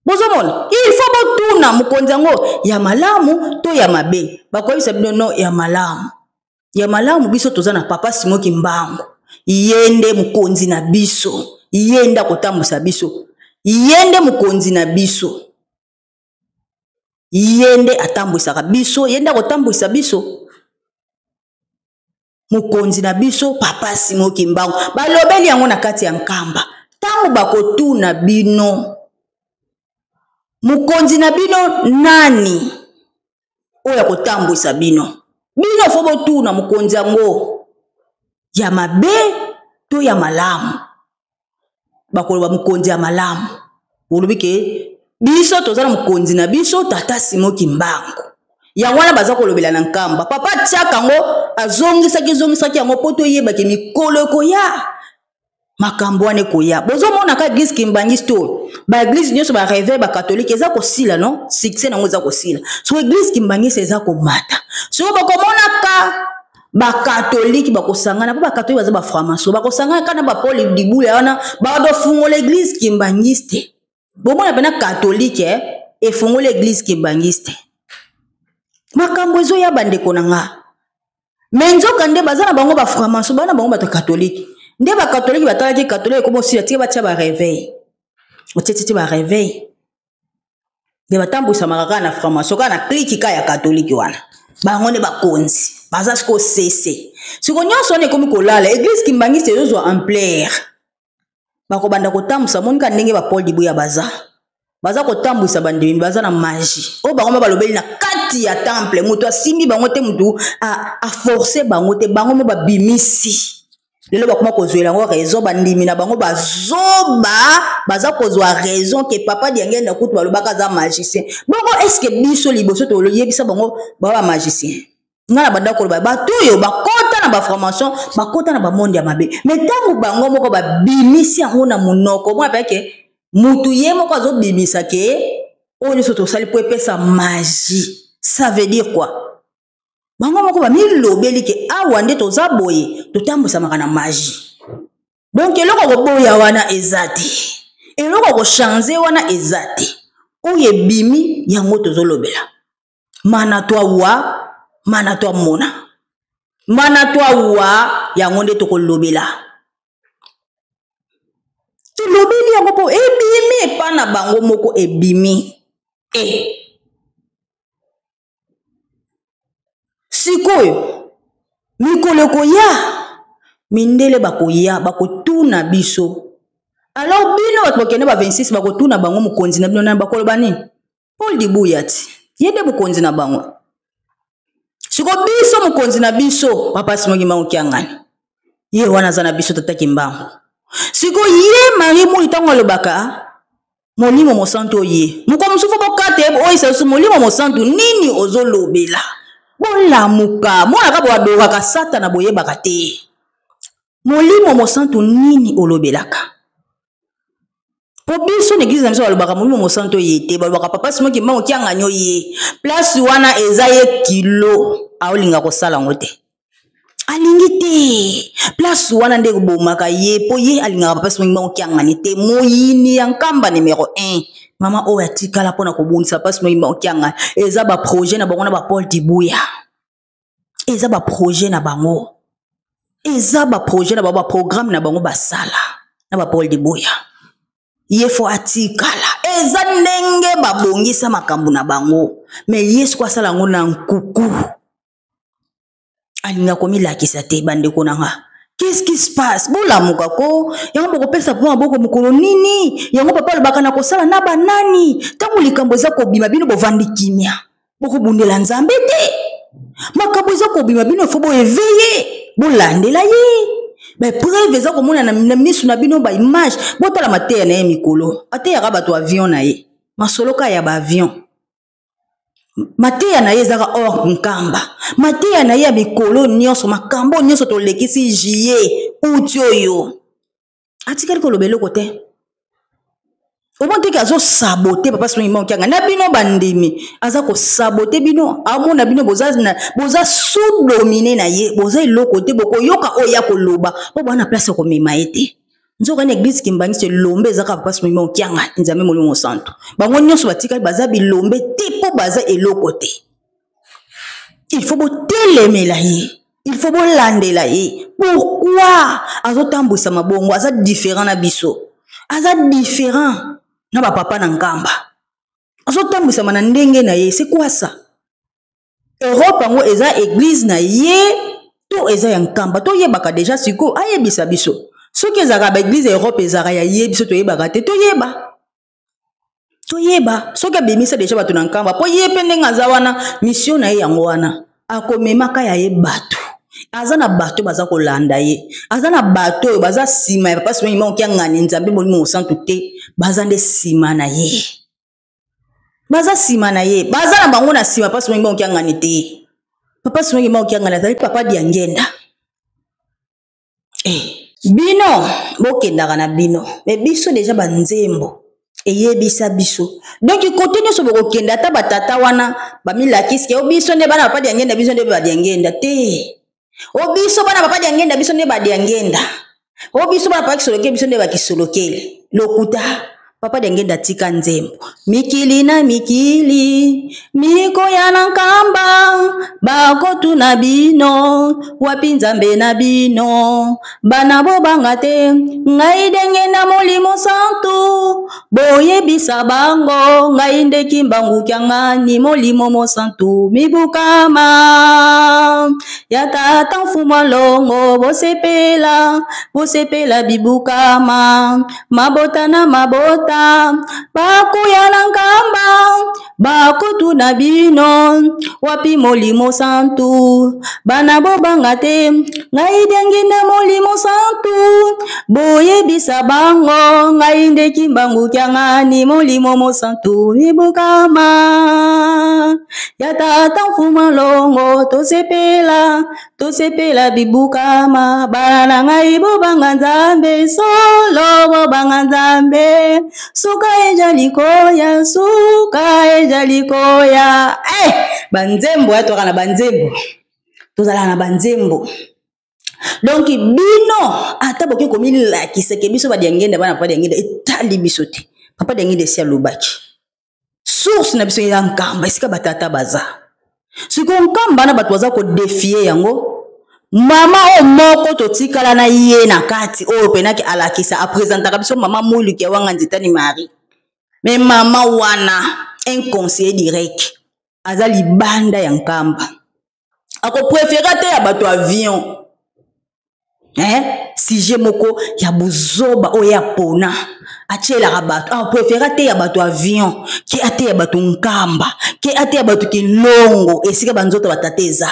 Bozomona, il faut botuna mokonzi yango ya malamu to ya mabe. Bakoyebisa bino no, ya malamu, ya malamu. Biso toza na papa Simon Kimbangu, ye nde mokonzi na biso, ye nde akotambwisa biso, ye nde mokonzi na biso, ye nde atambwisaka biso, ye nde akotambwisa biso, mokonzi na biso papa Simon Kimbangu. Balobeli yango na kati ya Nkamba. Ntango bakotuna bino mokonzi na bino nani oyo akotambwisa bino, bino fo botuna mokonzi yango ya mabe to ya malamu. Bakoloba mokonzi ya malamu. Bolobi ke biso toza na mokonzi na biso tata Simon Kimbangu. Yango wana baza kolobela na Nkamba. Papa tiaka yango, azongisaki zongisaki yango mpo toyebake mikolo ekoya, makambo wana ekoya. Bozomona ka eglise kimbangiste oyo, ba eglise nyonso ba réveil ba catholique eza kosila, no succès nango eza kosila. So eglise kimbangiste eza komata. Soko bokomonaka bakatolike bakosangana, mpo bakatolike baza baframaso, bakosangana kaka na bapole Dibuya wana, badofungola eglise kimbangiste. Bomona mpena katolike efungoli eglise kimbangiste. Makambo ezoya, bandeko na nga. Me nzoka nde baza na bango baframaso, bana bango bato katolike nde bakatolike batalaki katolike ekoma osila, tika batia bareveil, otietiti bareveil nde batambwisamaka kaka na franc-maçon, kaka na kliki kaka ya katolike wana. Bango nde bakonzi baza sikoyo sese. Siko nyonso wana ekomi kolala, eglise kimbangiste ezozwa ampleur, bakobanda kotambwisa. Monika ndenge ba Paul Dibuya baza kotambwisa bandimi, baza na magie oyo bango mo balobeli na kati ya temple. Moto asimbi bango te, moto aforce bango te, bango mo babimisi. Lelo bakoma kozwela yango raison, bandimi na bango bazoba baza kozwa raison ke papa Diangenda kutu balobaka aza magicien. Bongo eske biso liboso toyebisa bango ba ba magicien? Nga na banda koloba bato oyo bakota na baformation, bakota na bamonde ya mabe. Me ntango bango moko babimisi yango na monoko, mona mpe ke mutu ye moko azobimisa ke oyo nyonso tosali mpo epesa magie, ça veut dire quoi? Bango moko bamilobeli ke awa nde toza boye, totambusamaka na magie. Donc eloko koboya wana eza te, eloko kochange wana eza te. Oyo ebimi yango tozolobela. Mana twa wa, mana twa mona, mana twa wa, yango nde tokolobela. Tolobeli yango mpo ebimi epa na bango moko, ebimi e sikoyo mikolo ekoya, mindele bakoya bakotuna biso. Alors bino bato bakende ba 26 bakotuna bango mokonzi na bino nani, bakoloba nini? Paul Dibuya ti ye nde mokonzi na bango. Siko biso mokonzi na biso papa Simon Kimbangu Kiangani, ye wana aza na biso tata Kimbangu. Siko ye Marie Muli ntango alobaka molimo mosantu oye moko mosusu bokate oyisa biso molimo mosantu nini ozolobela? Bolamuka, monaka boadoraka Satana, boyebaka te molimo mosantu nini olobelaka. Po biso na eglise na biso balobaka molimo mosantu oye te, balobaka papa Simon Kimbangu Kiangani oye. Place wana eza ye kilo aolinga kosala yango te, alingi te. Place wana nde ekobomaka ye, po ye alingaka papa Simon Kimbangu Kiangani te. Moyini ya Nkamba numero 1, mama oyo atikala mpona kobundisa papa Simon Kimbangu Kiangani, eza ba projet na bango na ba Paul Dibuya, eza ba projet na bango, eza ba projet na bango, ba programme na bango basala na ba Paul Dibuya. Ye fo atikala, eza ndenge babongisa makambo na bango, me ye siko asala yango na nkuku, alinga komilakisa te. Bandeko na nga, qu'est-ce qui se passe? Bolamuka ko, yango bokopesa mpo maboko mokolo nini? Yango papa alobaka na kosala na banani? Ntango likambo eza kobima, bino bovandi kimia, bokobundela Nzambe te. Makambo eza kobima, bino fo boeveye, bolandela ye. Baepreuve eza komona na misu na bino, baimage. Botala mateya na ye mikolo, ateyaka bato avion na ye, masolo ka ya baavion. Mateya na ye ezaka or Nkamba, mateya na ye ya mikolo nyonso, makambo nyonso tolekisi juillet uti oyo, atikali koloba eloko te. Omoni teke azosabote papa Simon Kimbangu Kiangani na bino bandimi, aza kosabote bino, amona bino boza, boza sous domine na ye, boza eloko te. Bokoyoka oyo ya koloba mpo bwana place ya komema ye te. Nzoka na eglise Kimbanguiste elombe ezaka papa Simon Kimbangu Kiangani, Nzambe Molimo Mosantu. Bango nyonso batikali baza bilombe te, mpo baza eloko te. Il faut botelemela ye, il faut bolandela ye. Pourquoi azotambwisa mabongo? Aza différent na biso, aza différent na bapapa na Nkamba, azotambwisama na ndenge na ye. C'est quoi ça? Europe yango eza eglise na ye to eza ya Nkamba? Toyebaka deja sikoyo, ayebisa biso soki ezalaka ba eglise ya Europe ezalaka ya ye, biso toyebaka te. Toyeba, toyeba soki abimisa deja bato na Nkamba, mpo ye mpe ndenge aza wana, mission na ye yango wana, akomemaka ya ye bato. Aza na bato baza kolanda ye, aza na bato oyo baza nsima ya papa Simon Kimbangu Kiangani, Nzambe Molimo Mosantu te, baza nde nsima na ye, baza nsima na ye, baza na bango na nsima papa Simon Kimbangu Kiangani te. Papa Simon Kimbangu Kiangani azali papa Diangenda. Bino bokendaka na bino, me biso deja banzembo eyebisa biso. Donc kote nyonso bokokende, ata batata wana bamilakisi o biso nde bana papa Diangenda, biso nde badiangenda te, o biso bana papa Diangenda, biso nde badiangenda, o biso bana papa Kisolokele, biso nde bakisolokele. Lokuta. Papa Diangenda tika nzembo mikili na mikili mikoya na Nkamba, bakotuna bino wapi Nzambe na bino. Bana bobanga te, ngai ndenge na Molimo Santu, boyebisa bango ngai nde Kimbangu Kiangani, Molimo Mosantu mibukama ya tata Mfumu Longo. Bosepela, bosepela bibukama, mabota na mabota bakoya na Nkamba, bakotuna bino wapi Molimo Santu. Bana bobanga te, ngai ndenge na Molimo Santu, boyebisa bango ngai nde Kimbangu Kiangani, Molimo Mosantu mibukama ya tata Mfumu Longo. Tosepela, tosepela bibukama. Bana na ngai bobanga Nzambe, solo bobanga Nzambe, suka ejali koya, suka ejali koya. Banzembo ya toka na banzembo. Tozalaka na banzembo. Donc bino ata boke komilakisa ke biso badiangenda, bana papa Diangenda, etali biso te. Papa Diangenda esi alobaki, source na biso ya Nkamba, esika batata baza. Sikoyo Nkamba na bato baza kodefie yango. Mama oyo moko totikala na ye na kati oyo penaki alakisa, apresentaka biso mama Muluki ya Wanga Nzitani Marie. Me mama wana, un conseiller direct, aza libanda ya Nkamba, akoprefera te ya bato avion, eh? Sujet moko ya buzoba oyo ya pona atielaka bato, aprefera te ya bato avion ke ateya bato Nkamba, ke ateya bato Kilongo, esika banzoto batata eza.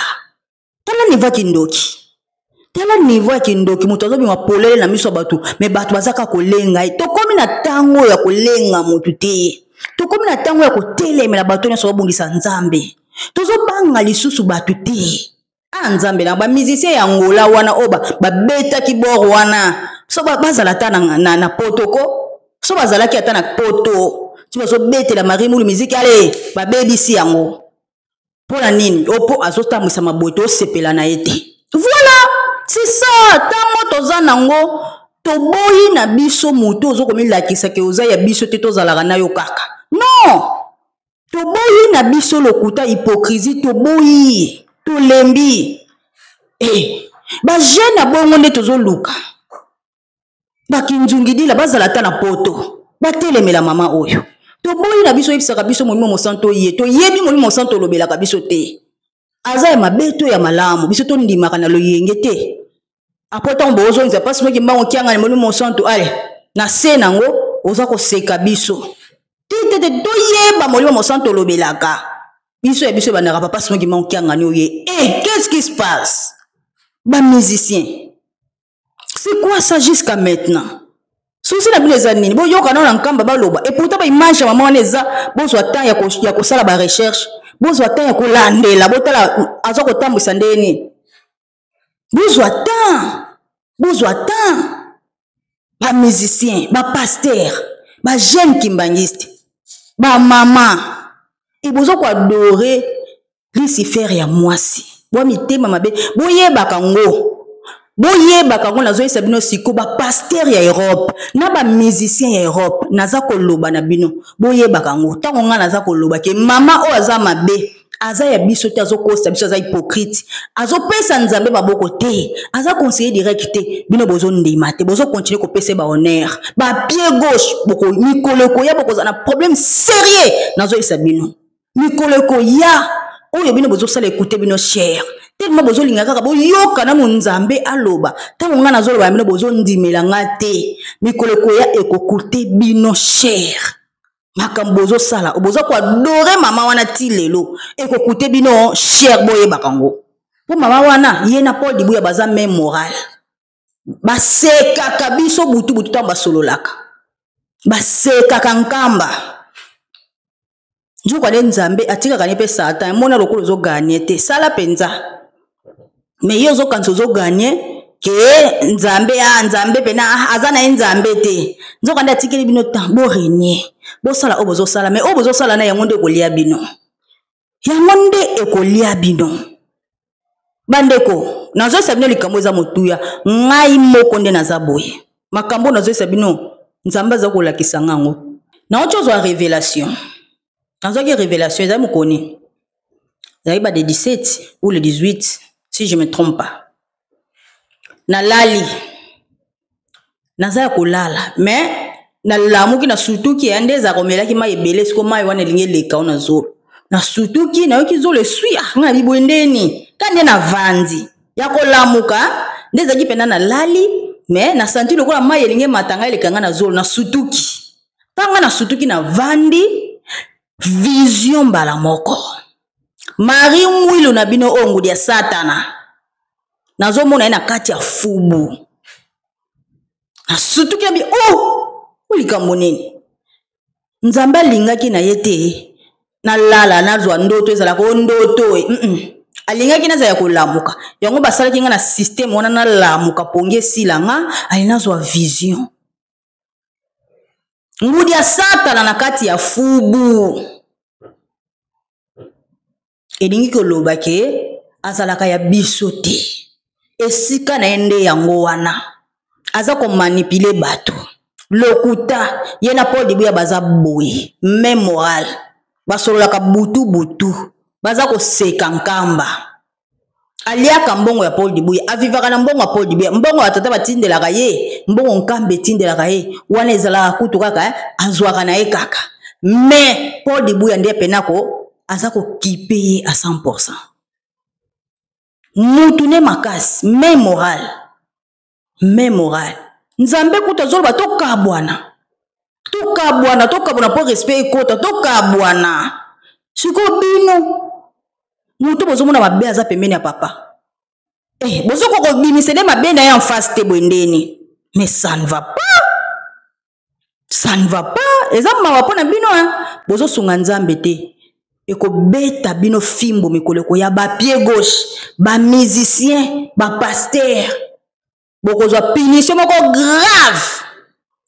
Tala niveau ya kindoki, tala niveau ya kindoki. Moto azobima polele na miso ya bato, me bato baza kaka kolenga ye. Tokomi na ntango oyo ya kolenga motu te, tokomi na ntango ya kotelemela bato nyonso babungisa Nzambe. Tozobanga lisusu bato te. Ah, Nzambe na bamusicien ya Angola wana oyo babetaki bor wana, so bazala ata na poto ko, so bazalaki ata na poto ti bazobetela Marie Mulu miziki, ale babebisi yango mpo na nini? O mpo azotambwisa maboye, tosepela na ye te. Voilà, c'est ça. Ntango toza nango, toboyi na biso motu ozo komilakisa ke oza ya biso te, tozalaka na yo kaka. Non, toboyi na biso lokuta, hypocrisie, toboyi, tolembi. Eh, bajeune ya bongo nde tozoluka. Bakinzungidila bazala ata na poto, batelemela mama oyo. Toboyi na biso. Oyebisaka biso Molimo Mosantu, oye toyebi Molimo Mosantu olobelaka biso te, aza ya mabe to ya malamu. Biso tondimaka na loyenge te. Apo ntango bozongisa mpasi moki mbango kiangani Molimo Mosantu, ale na se nango oza koseka biso te te te. Toyeba Molimo Mosantu olobelaka biso, ya biso ebandaka papa Simoki mbango kiangani oye. Eh, qu'est-ce qui se passe? Bamusicien, c'est quoi ça jusqu'à maintenant? Susi na bino eza nini? Boyoka nano na Nkamba baloba. Et pourtant baimage ya mama wana eza. Bozwa temps ya kosala barecherche, bozwa temps ya kolandela, botala aza kotambwisa ndenge nini. Bozwa temps, bozwa temps. Bamusicien, bapaster, bajeune kimbangiste, bamama, e boza koadore Lucifer ya mwasi. Bwa mitema mabe, boyebaka ngo, boyebaka ngo. Nazoyesa bino siko, bapaster ya Europe na bamusicien ya Europe, naza koloba na bino, boyebaka ngo. Ntango ngai naza koloba ke mama oyo aza mabe, aza ya biso te, azokosa biso, aza hypocrite, azopesa Nzambe maboko te, aza conseiller direct te, bino bozondima te, bozokontinue kopesa bahonneur, bapied gauche. Mikolo ekoya, bokozala na problème sérieux. Nazoyesa bino, mikolo ekoya, oyo bino bozosala ekute bino cher, tellement bozolinga kaka boyoka nanu Nzambe aloba. Ntango ngai nazoloba na bino, bozondimela nga te. Mikolo ekoya, ekokute bino cher. Makambo bozosala, boza koadore mama wana ti lelo, ekokute bino cher. Boyebaka ngo, mpo mama wana, ye na Paul Dibuya baza même morale. Basekaka biso butu butu ntango basololaka, basekaka Nkamba. Nzoka nde Nzambe atikaka ne mpe Satan emona lokola ozoganye te. Sala mpenza, me ye ozokanisa ozoganye ke Nzambe, a Nzambe mpena aza na ye Nzambe te. Nzoka nde atikeli bino temps borenie, bosala oyo bozosala. Me oyo bozosala na yango nde ekolia bino, yango nde ekolia bino. Bandeko, nazoyesa bino likambo eza motuya. Ngai moko nde naza boye, makambo oyo nazoyesa bino, Nzambe aza kolakisa nga yango. Nauti ozwa révélation, nazwaki révélation, ezali mokoni, ezali ba de 17 ou le 18 si je me trompe pas. Nalali, naza ya kolala, mais nalamuki, nasutuki ya nde ezalaka omelaki mai ebele. Siko mai wana elingi eleka o na zolo, nasutuki, nayoki zolo eswi. Ah, ngai nabiboye ndeni ka nde navandi ya kolamuka, nde ezalaki mpenza nalali, me nasanti lokola mai elingi emata ngai, eleka ngai na zolo. Nasutuki, ntango ngai nasutuki, navandi, vision mbala moko, Marie Mwilu na bino oyo, ngudi ya Satana, nazomona ye na kati ya fubu. Nasutuki na bi o oh! Likambo nini? Nzambe alingaki na ye te nalala, nazwa ndoto, ezalaka o ndoto. Alingaki nazala ya kolamuka. Yango basalaki nga na systeme wana, nalamuka, pongi esila nga, ali nazwa vision, ngudi ya Satana na kati ya fubu. Elingi koloba ke Azalaka ya biso te. Esika na ye nde yango wana. Aza komanipule bato. Lokuta, ye na Paul Dibuya baza boye, même morale. Basololaka butu butu, baza koseka Nkamba. Aliaka mbongo ya Paul Dibuya, avivaka na mbongo ya Paul Dibuya, mbongo ya tata batindelaka ye, mbongo Nkamba etindelaka ye, wana ezalaka kutu kaka azwaka na ye kaka. Mais Paul Dibuya nde pena ko aza kokipe ye à 100%. Mutu ne makasi, même morale. Même morale. Nzambe kutu azoloba tokabwana. Tokabwana, tokabwana po respect ekota, tokabwana. Sikoyo bino moto bozomona mabe aza pembeni ya papa. Bozokoka kobimisa nde mabe na ye en face te boye ndeni. Mais ça ne va pas. Ça ne va pas. Eza mawa mpo na bino, hein. Bozosunga Nzambe te. Ekobeta bino fimbo mikolo ekoya, ba pied gauche, ba musicien, ba pasteur. Bokozwa punition moko grave.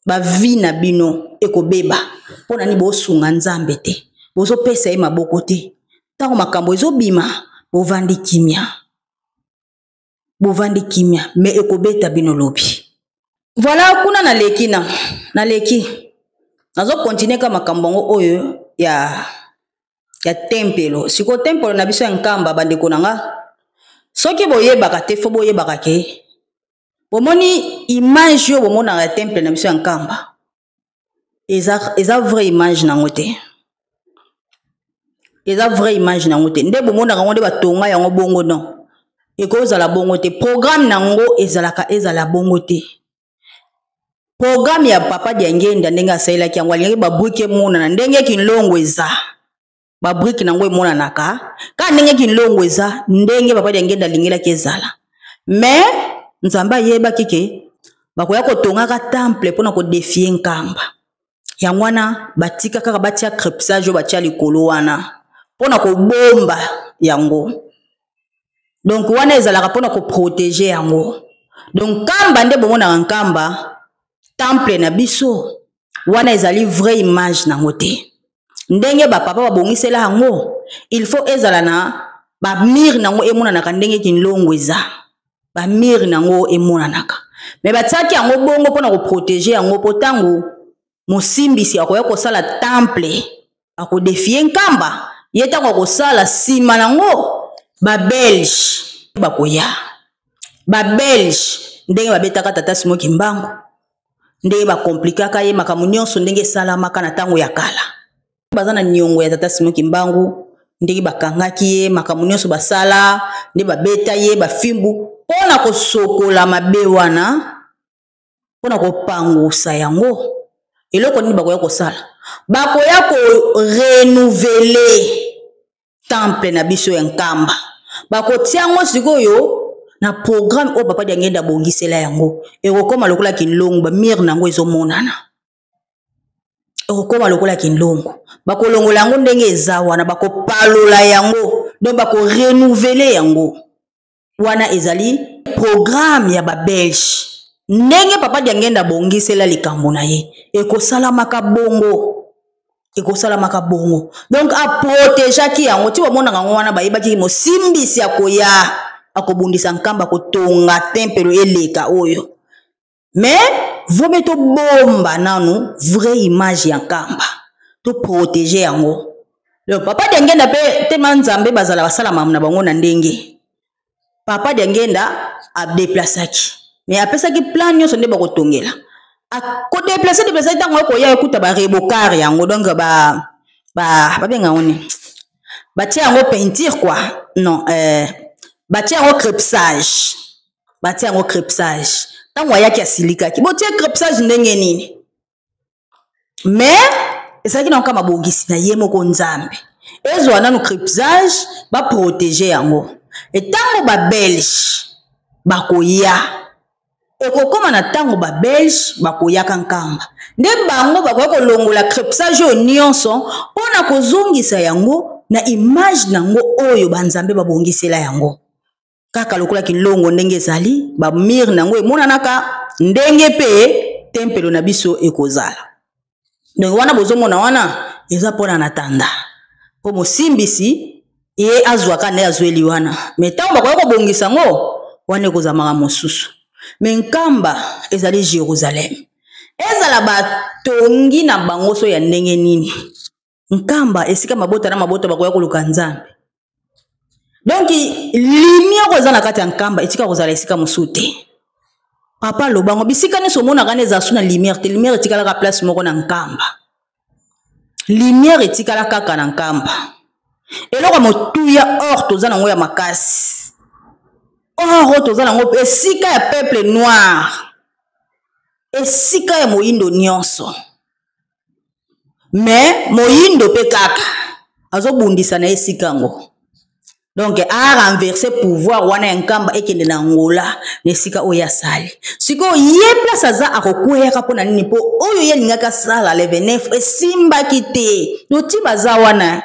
Ba vie na bino ekobeba. Mpo na nini bosunga Nzambe te? Bozopesa ye maboko te. Ntango makambo ezobima, bovandi kimia. Bovandi kimia, mais ekobeta bino lobi. Voilà, kuna naleki na, naleki. Nazo continuer ka makambo yango oyo ya tempelo. Siko tempelo na biso ya Nkamba, bandeko na nga. Soki boyebaka te, fo boyebaka ke bomoni image oyo bomonaka ya temple na biso ya Nkamba. Eza vraie image nango te. Eza vraie image nango te. Nde bomonaka yango nde batonga yango bongo non. Ekozala bongo te. Programme nango ezalaka ezala bongo te. Programme ya papa Diangenda ndenge asalelaki yango, alingaki ba brique emonana ndenge kinlongo eza. Ba brique nango emonanaka kaka ndenge kinlongo eza, ndenge papa Diangenda alingelaki ezala. Mais Nzambe ayebaki ke bakoya kotongaka temple mpona kodefie Nkamba. Yango wana batika kaka batia crépissage oyo batia likolo wana mpona kobomba yango. Donc wana ezalaka mpona koprotéger yango. Donc Nkamba nde bomonaka Nkamba temple na biso wana ezali vraie image nango te. Ndenge ba papa babongisela yango, il faut ezala na ba mur nango emonanaka ndenge kinlongo eza. Ba mur nango emonanaka. Mais batiaki yango bongo mpona koprotéger yango po ntango mosimbisi akoya kosala temple, akodefie Nkamba, ye ntango akosala nsima nango ba Belge bakoya. Ba Belge ndenge babetaka tata Simon Kimbangu, ndenge bakomplikaka ye makambo nyonso ndenge esalamaka na ntango ya kala. Baza na niongo ya tata Simon Kimbangu, ndenge bakangaki ye, makambo nyonso basala, nde babeta ye bafimbu mpona kosokola mabe wana, mpona kopangusa yango. Eloko nini bakoya kosala? Bakoya korenouveler temple na biso ya Nkamba. Bakotia yango sikoyo na programme oyo papa Diangenda abongisela yango. Ekokoma lokola kinlongo, ba mur nango ezomonana. Ekokoma lokola kinlongo. Bakolongola yango ndenge eza wana, bakopalola yango, donc bakorenouveler yango. Wana ezali programme ya ba Belge. Ndenge papa Diangenda abongisela likambo na ye, ekosalamaka bongo. Ekosalamaka bongo. Donc aprotégeaki yango, ti bamonaka yango wana bayebaki mosimbisi akoya, akobundisa Nkamba, akotonga tempelo eleka oyo. Mais vaut mieux tobomba nanu vraie image ya Nkamba, toprotéger yango. Donc papa Diangenda pe tema Nzambe bazala basala mamu na bango na ndenge. Papa Diangenda adéplasaki, mais apesaki plan nyonso nde bakotongela. Akodéplacer, déplacer ntango akoya ekuta ba rebocard yango, donc babenga yango nini? Batia yango peinture quoi. Non, batia yango crépissage. Batia yango crépissage. Ntango ayaki asilikaki, botie crépissage ndenge nini? Mais ezalaki na kaka mabongisi na ye moko Nzambe. Ezwa nanu crépissage, ba protéger yango. Et ntango ba Belge bakoya, ekokoma na ntango ba Belge bakoyaka Nkamba, nde bango bakoya kolongola crépissage oyo nyonso mpona kozongisa yango na image nango oyo ba Nzambe babongisela yango. Kaka lokola kinlongo ndenge ezali, ba mur nango emonanaka ndenge pe tempelo na biso ekozala. Donc wana bozomona wana eza mpona na tanda po mosimbisi Ye azwaka nde azweli wana, me ntango bakoya kobongisa yango wana ekozala makambo mosusu. Me Nkamba ezali Jérusalem, ezala batongi na bango so ya ndenge nini, Nkamba esika mabota na mabota bakoya koluka Nzambe. Donc lumière oyo eza na kati ya Nkamba etika kozala esika mosusu te. Papa alobango bisika nyonso omonaka nde ezala su na lumière te. Lumière etikalaka place moko na Nkamba. Lumière etikala kaka na Nkamba. Eloko ya motuya or toza nango ya makasi, or oyo toza nango esika ya peuple noir, esika ya moyindo nyonso. Me moyindo mpe kaka azobundisa na esika yango. Donc a renverser pouvoir wana ya Nkamba ekende na Angola na esika oyo asali. Sikoyo ye place aza akokweyaka mpo na nini? Mpo oyo ye alingaki asala le 29 esimbaki te. Noti baza wana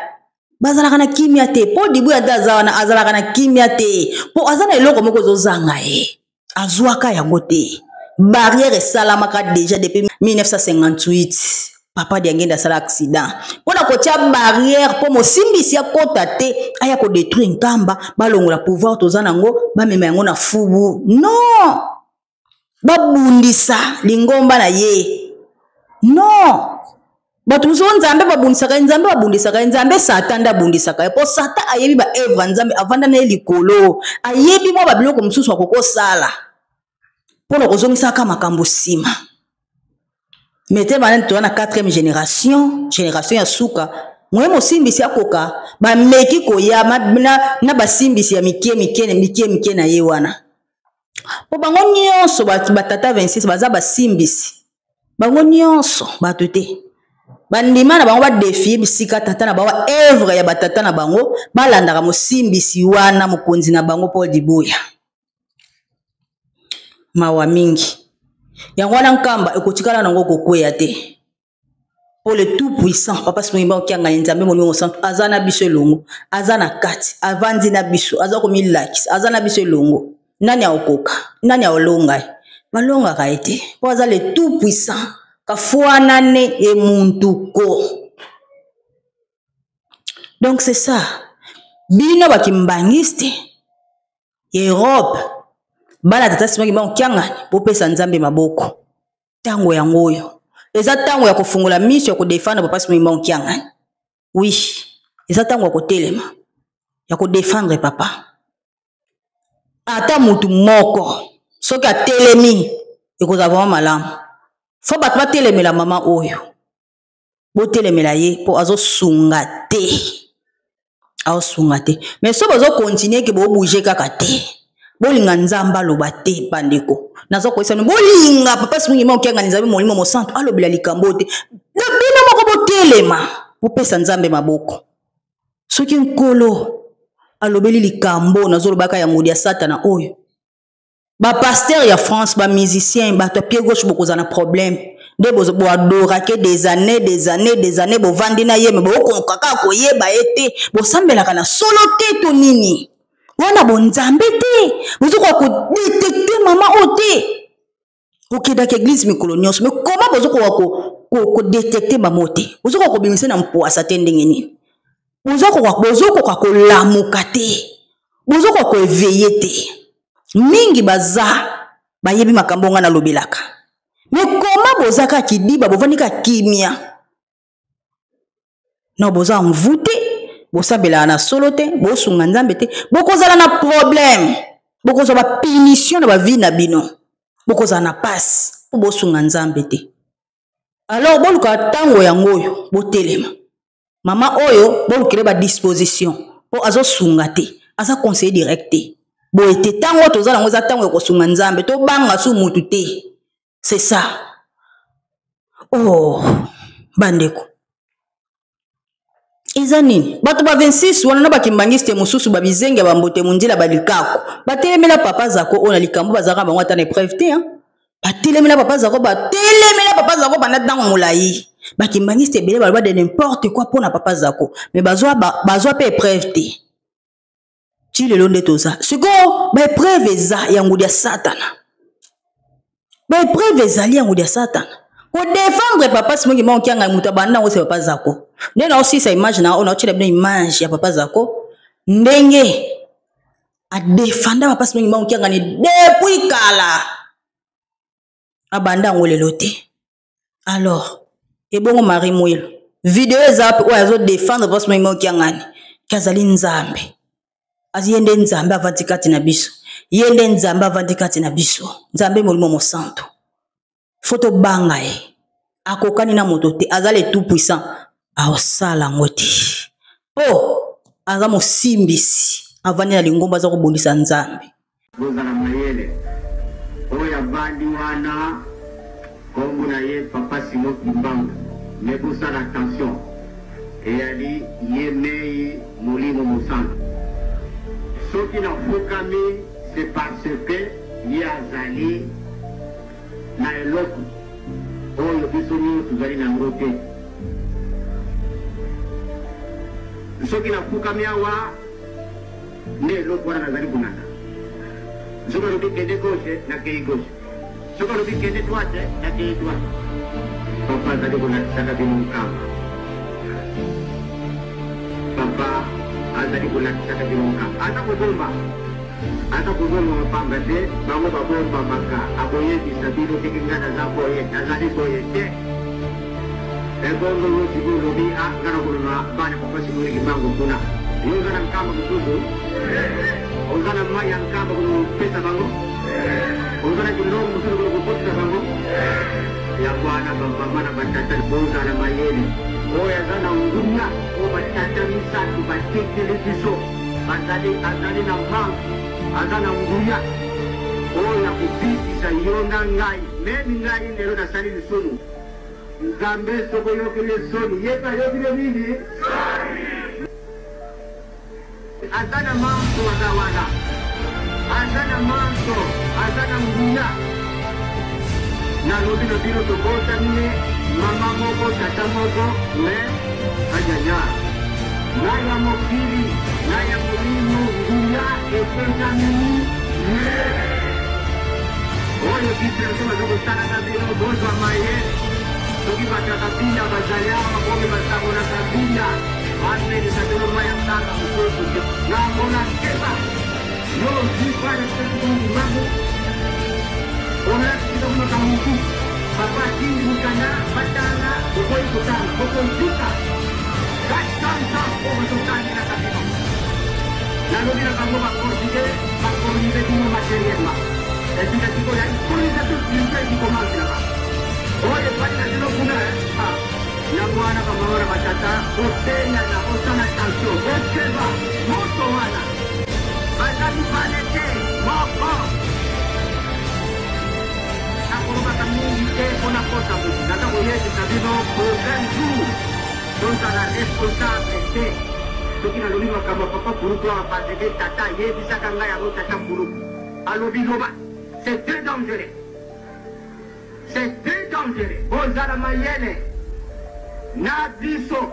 bazalaka na kimia te, mpo Dibuya nde aza wana azalaka na kimia te, mpo aza na eloko moko ezozanga ye, azwaka yango te. Barrière esalamaka déjà depuis 1958. Papa Diangenda asala accident mpo na kotia barrière mpo mosimbisi akota te, aya kodétruire Nkamba, balongola pouvoir toza nango, bamema yango na fubu. Non, babundisa lingomba na ye. Non, bato mosusu Nzambe babundisaka ye, Nzambe babundisaka ye, Nzambe Satan nde abundisaka ye, mpo Satan ayebi baevre ya Nzambe, avanda na ye likolo, ayebi mwa babiloko mosusu akokosala mpo na kozongisaka makambo nsima. Me te bana toza na 4e génération, génération ya suka, moye mosimbisi akoka bameki koya na basimbisi ya mike mike mike mike na ye wana, mpo bango nyonso batata 26 baza basimbisi, bango nyonso bato te bandima na bango badefie bisika tata na bango, evre ya batata na bango, balandaka mosimbisi wana, mokonzi na bango Paul Dibuya. Mawa mingi. Yango wana Nkamba ekotikala nango kokweya te, mpo le tout puissant Papa Simon Kimbangu Kiangani, Nzambe Molimo Mosantu, aza na biso elongo, aza na kati, avandi na biso, aza komilakisa, aza na biso elongo. Nani akokoka? Nani akolonga ye? Balongaka ye te, mpo aza le tout puissant. Kafuanane emuntuko. Donc c'est ça, bino bakimbangiste ya Europe, bana tata Simon Kimbangu Kiangani, bopesa Nzambe maboko. Ntango yango oyo eza ntango ya kofungola miso ya kodefendre Papa Simon Kimbangu Kiangani. Oui, eza ntango ya kotelema ya kodefendre papa. Ata mutu moko soki atelemi ekozala vraiment malamu. Fo bato batelemela mama oyo, botelemela ye mpo azosunga te, azosunga te. Mais so bazokontinue ke bobouge kaka te, bolinga Nzambe aloba te. Bandeko, naza koyesa bino, bolinga Papa Simon Kimbangu Kiangani, Nzambe Molimo Mosantu alobela likambo te. Na bino moko botelema, bopesa Nzambe maboko. Soki Nkolo alobeli likambo, nazolobaka ya ngodi ya Satana oyo, bapasteur ya France, bamusicien, bato ya pied gauche, bokozala na problème nde boadorake des années, des années, des années, bovandi na ye, me bokoka kaka koyeba ye te, bosambelaka na solo te to nini wana bonzambe te, bozokoka kodetecte mama oyo te. Kokendaka eglise mikolo nyonso, me koma bozokoka kodetecte mama oyo te, bozokoka kobimisa na mpwasa te, ndenge nini bozokoka kolamuka te, bozokoka koeveye te. Mingi baza bayebi makambo nga nalobelaka, me koma boza kaka kidiba, bovandi kaka kimia, no boza mvute, bosambelaka na solo te, bosunga Nzambe te, bokozala na problème, bokozwa bapunition na bavie na bino, bokozala na pasi mpo bosunga Nzambe te. Alors boluka ntango yango oyo botelema mama oyo, bolukele badisposition mpo azosunga te, aza conseiller direct te. Boye te, ntango oyo toza nango eza ntango ya kosunga Nzambe, tobanga su mutu te. C'est ça. Oh, bandeko, eza nini? Bato ba 26 wana na bakimbangiste mosusu, babizenge ya bambote mondila, balikaku batelemela Papa Zako oyo na likambo bazalaka bango ata na epreuve te, hein? Batelemela Papa Zako, batelemela Papa Zako banda ntango molai. Bakimbangiste ebele baloba de n'importe quoi mpo na Papa Zako, mais bazwa mpe epreuve te ti lelo. Nde toza sikoyo, baepreuve eza ya ngudi ya Satana, baepreuve ezali ya ngudi ya Satana. Kodefendre Papa Simon Kimbangu Kiangani, moto abanda yango se Papa Zako. Nde naosisa image na oyo, naotiela bino image ya Papa Zako. Ndenge adefanda papa Simon Kimbangu Kiangani depuis kala. Abanda yango lelo te. Alors, ebongo Marie Mwilu, video eza wapi oyo azo défendre papa Simon Kimbangu Kiangani? Ke azali Nzambe. Ye nde Nzambe avandi kati na biso. Ye nde Nzambe avandi kati na biso. Nzambe Molimo Mosantu. Faut tobanga ye. Akokani na moto te, aza le tout puissant. Aosala yango te. Po aza mosimbisi, avandi na lingomba aza kobundisa Nzambe. Bozala mayele. Oyo avandi wana kombo na ye papa Simon Kimbangu, mais bosala attention, eyali ye mei Molimo Mosantu. Soki nafukami c'est parce que ye azali na eloko oyo biso nionso tozali na yango te. Soki nafukami awa, nde eloko wana nazali kolanda. Soki alobi kende gauche, nakeyi gauche. Soki alobi kende droite, nakeyi droite. Papa azali kolakisaka bino nkamba. Papa azali kolakisaka bino nkamba. Aza kobomba. Aza kobombama pamba te, bango babombamaka. Akoyebisa bino soki ngai naza boye, nazali boye te. Ebongo yo sikoyo olobi, ah, ngai nakomema bana Papa Simon Kimbangu kuna. Yo oza na nkamba mosusu? Oza na mai ya nkamba kopesa bango? Oza na biloko mosusu kokotisa bango? Yango wana bamama na batata bozala mayele. Oyo aza na nguya oyo batata misato batikeli biso. Azali, azali na manque, aza na nguya oyo ya kobikisa yo na ngai. Meme ngai lelo nasali lisumu, Nzambe soki oyokeli ye soni, ye pe ayokeli yo nini? Soni! Aza na manso, aza wana, aza na manso, aza na nguya. Nalobi na bino tobotami ne mama moko tata moko mais ayaya na ya mokili na ya molimo nguya epesami ye oyo distraction baza kosalaka bino bozwa mayele soki bato ya kabila bazali awa bomema sango na kabila bamelisa bino mai ya kaka mosusu na mona keba. Yo ozui bana kimbangu olakisi bango makambo mosusu papa atindi mokanda batanga boboyi kotanga bokozika 400 ans oyo bazotangelaka bino nalobi na bango baportugais bakolonize bino materiellement esika sikoyo ya colonisation spirituelle qui commence là-bas oyo efandi na bino kuna yango wana bamama na batata botelana bosala attention bokeba moto wana Baza mibale te, moko. Nakolobaka mingi te mpo nakosa moto. Naza koyebisa bino pour un jour tozala responsable te. Soki nalobi makambo ya papa Kulutu awa parce que tata ayebisaka ngai yango, tata Kulutu alobi loba. C'est très dangereux. C'est très dangereux. Bozala mayele na biso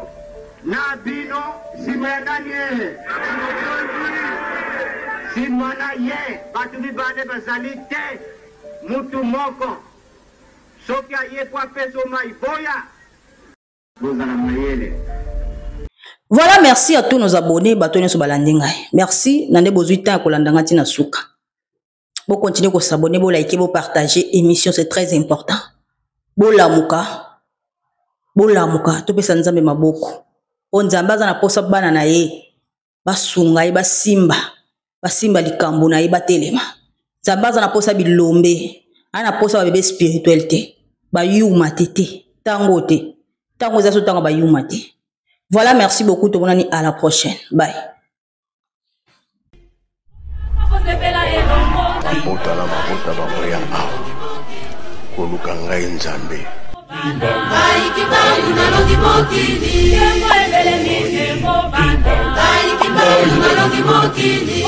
na bino sima ya nani ye? Sima na ye bato mibale bazali te, mutu moko. Soki aye po apesa yo mayi, boya. Bozala mayele. Voilà, merci à tous nos abonnés, bato nyonso balandi ngai. Merci na nde bozwi temps ya kolanda ngai ntina suka. Bo continuer ko s'abonner, bo liker, bo partager émission, c'est très important. Bolamuka, bolamuka, topesa Nzambe maboko. Po Nzambe aza na posa bana na ye, basunga ye, basimba, basimba likambo na ye, batelema. Nzambe aza na posa bilombe, aza na posa ba bébé spirituel te, ba yuma te te, tango te. Tango eza so tango ba yuma te. Voilà, merci beaucoup, tomonani à la prochaine. Bye. Mabota na mabota bakoya awa koluka ngai Nzambe. Ngai kimbangu nalongi mokili.